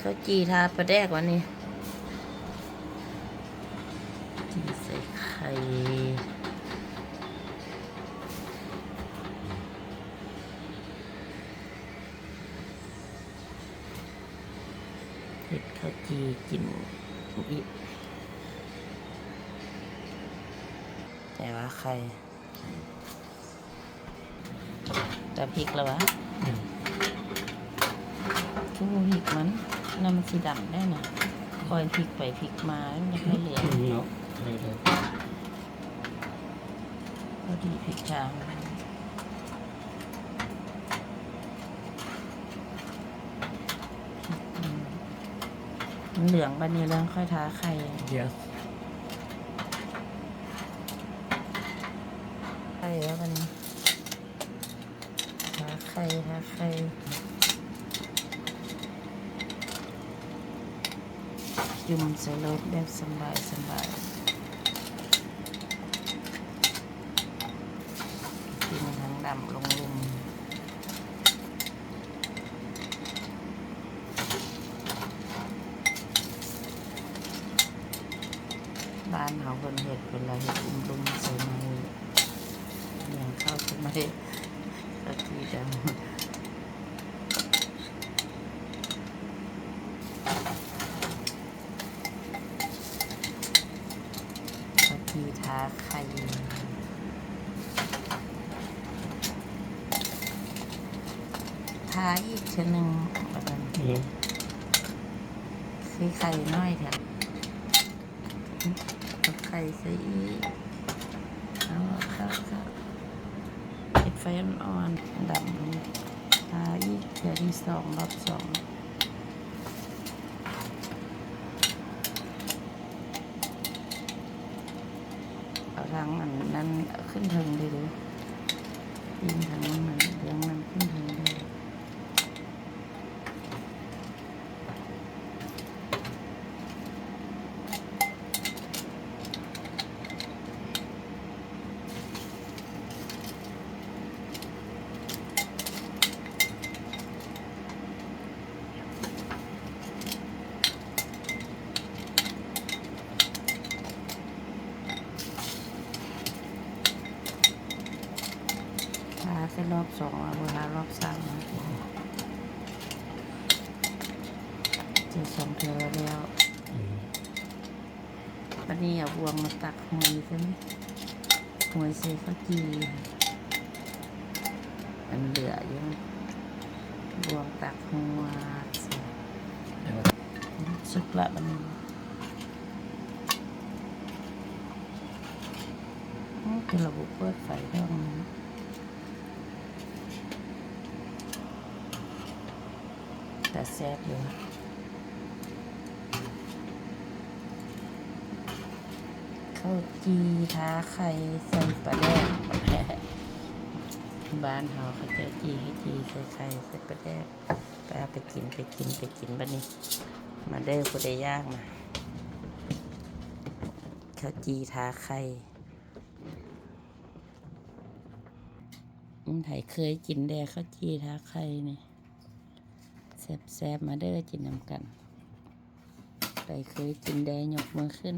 ເຂົ້າຈີ່ທາປາແດກວັນນີ້ ຈີ່ໃສ່ໄຂ່ ເຮັດເຂົ້າຈີ່ກິນອີກ ແຕ່ວ່າໄຂ່ ຕຳພິກແລ້ວຫວາ? ອືມ ຄືບໍ່ພິກມັນ ນັ້ນມັນຊິດຳໄດ໋ນະ ຄ່ອຍພິກໄປພິກມາ ມັນຍັງບໍ່ເຫຼືອ ອືມ ເນາະ ເອີ ພໍດີພິກທາງ ອືມ ມັນເຫຼືອງປານນີ້ແລ້ວ ຄ່ອຍທາໄຂ່ Yes ໄຂ່ແລ້ວບັດນີ້ ທາໄຂ່ ທາໄຂ່ ຈຸ່ມໃສ່ໂລດແບບສະບາຍໆ ກິນທັງດຳລົງລຸ່ມ. ບ້ານເຮົາເພິ່ນເຮັດ ເພິ່ນລະເຮັດລຸ່ມໆ ໃສ່ໄມ້ ຫຍັງເຂົ້າໃສ່ໄມ້ ກະກີດຳ ກະກີທາໄຂ່ ທາອີກເທື່ອໜຶ່ງ ບາດນັ້ນ ອືມ ຄືໄຂ່ນ້ອຍແທ້ ເອົາໄຂ່ໃສ່ອີກ ເອົາ ເອົາ ເອົາ ເຮັດໄຟອ່ອນໆ ດຳ ທາອີກເທື່ອທີສອງ ລອບສອງ ເອົາທາງອັນນັ້ນຂຶ້ນເທິງເດີ້ ຕີນທາງນັ້ນ ເບື້ອງນັ້ນຂຶ້ນເທິງເດີ້. ທາແຕ່ລອບສອງ ບໍ່ທາລອບສາມ ເຮັດສອງເທື່ອແລ້ວ. ອືມ ບັດນີ້ເອົາບ່ວງມາຕັກຫອຍຊັ້ນ ຫອຍໃສ່ເຂົ້າຈີ່ ອັນເຫຼືອຢູ່ ບ່ວງຕັກຫອຍໃສ່ ສຸກລະບັດນີ້. ໂອ້ ແຕ່ລະບໍ່ເປີດໄຟດອກ ຕາແຊບຢູ່. ເຂົ້າຈີ່ທາໄຂ່ໃສ່ປາແດກ ບ້ານເຮົາເຂົາເຈົ້າຈີ່ ເຮັດຈີ່ໃສ່ໄຂ່ ໃສ່ປາແດກ. ໄປເອົາໄປກິນ ໄປກິນ ໄປກິນ ບັດນີ້ ມາເດີ ຜູ້ໃດຢາກນະ ເຂົ້າຈີ່ທາໄຂ່. ອືມ ໃຜເຄີຍກິນແດ່ ເຂົ້າຈີ່ທາໄຂ່ນີ້ ແຊບໆ ມາເດີ ກິນນຳກັນ. ໃຜເຄີຍກິນແດ່ ຍົກມືຂຶ້ນ.